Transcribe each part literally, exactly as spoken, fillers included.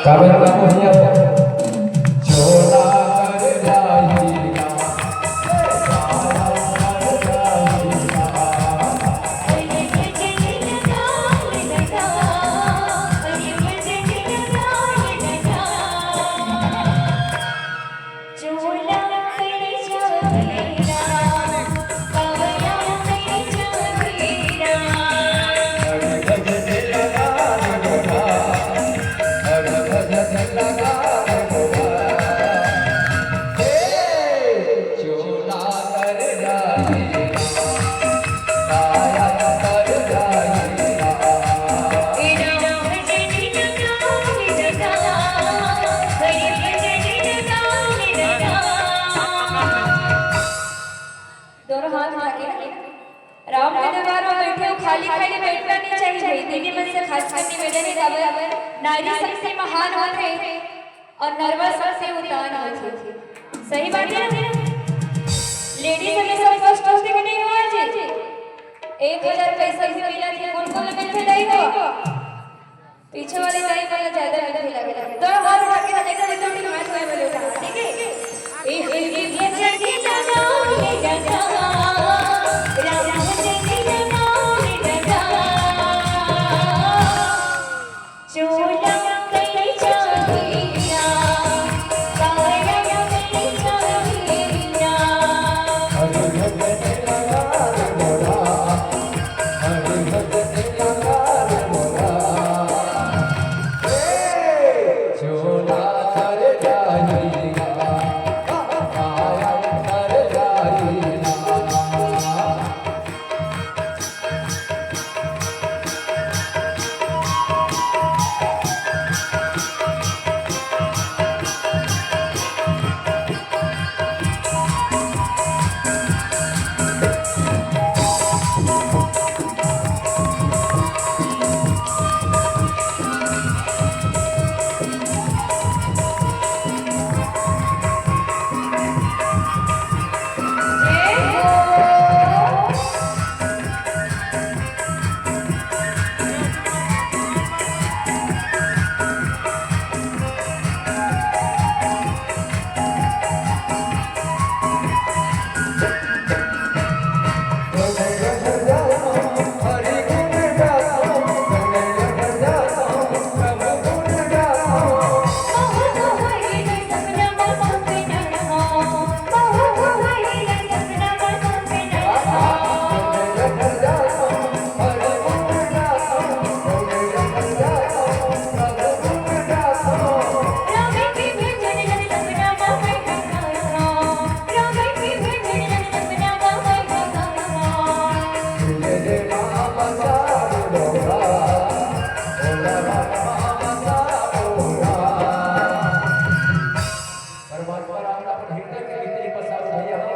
का मेरा नाम भैया? चोला कर जाही ना, साया कर जाही ना। दोनों हाथ उठा के ना, राम के दरबार में बैठे हो, खाली खाली बैठना नहीं चाहिए भाई। दीदी मन से खास कर निवेदन है, काबर नारी शक्ति महान होथे और नरवा शक्ति उतान होथे। सही बात है ना? लेडीज हमेशा फर्स्ट होथे कि नहीं हुआ जी? एक हजार पैसा भी मिला थे, कौन कौन मिलते नहीं हो? पीछे वाले दाई वाला ज्यादा मिलते लगे। तो हाथ उठा के ना, देखो, एकदम हाथ में बोले उठा, ठीक है? ए, ए, ए, परमात्मा राम अपन हृदय के भीतरी बसा भैया हो,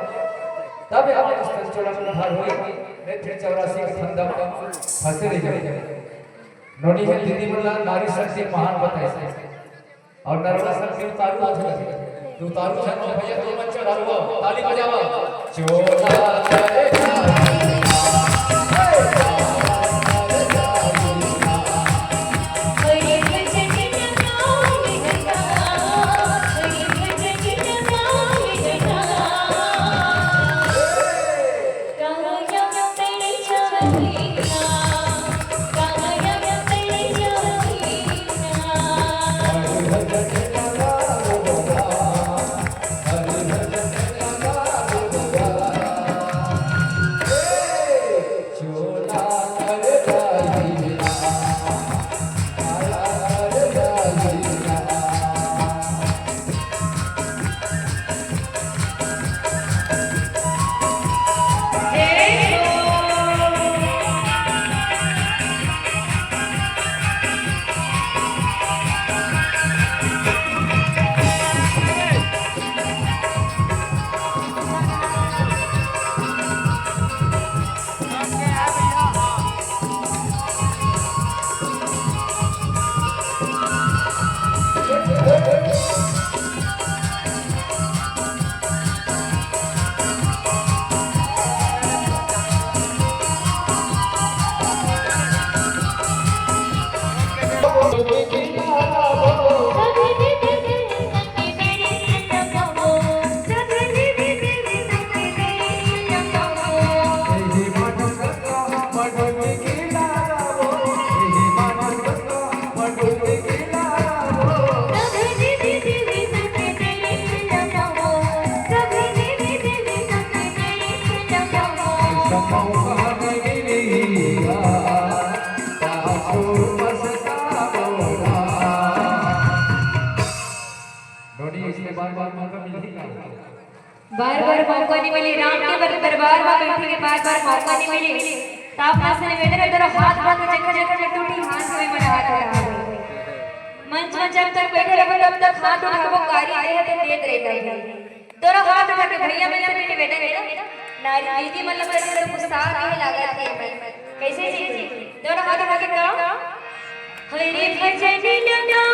तब हम इस चौरासी में उद्धार होई, नहीं फिर चौरासी के फंदा में फंसे रह जाए। नोनी हे दीदी मन ला नारी शक्ति महान बताइस। और नरवा शक्ति उतारू होथे। तो उतारू झन हो भैया, तो मन चढ़ाऊ हो, ताली बजावा। चोला करे नोनी, इसके बार बार मौका मिलही का? बार बार मौका नहीं मिले, राम के बर-, दरबार में बैठे के बार बार मौका नहीं मिले। तो आप मन से निवेदन है, जरा हाथ उठा के, जगह जगह में टूटी हाथ में मन हाथ उठा। मंच में जब तक बैठे रहो, तब तक हाथ उठाबो, कारी देह तो देत रहिबो। तोरा हाथ उठा के भैया मन से भी निवेदन है, नारी दीदी मन लग तो गुस्सा नहीं लागत है। कैसे जी? तोरा हाथ उठा के कहो, हरे भजन लगा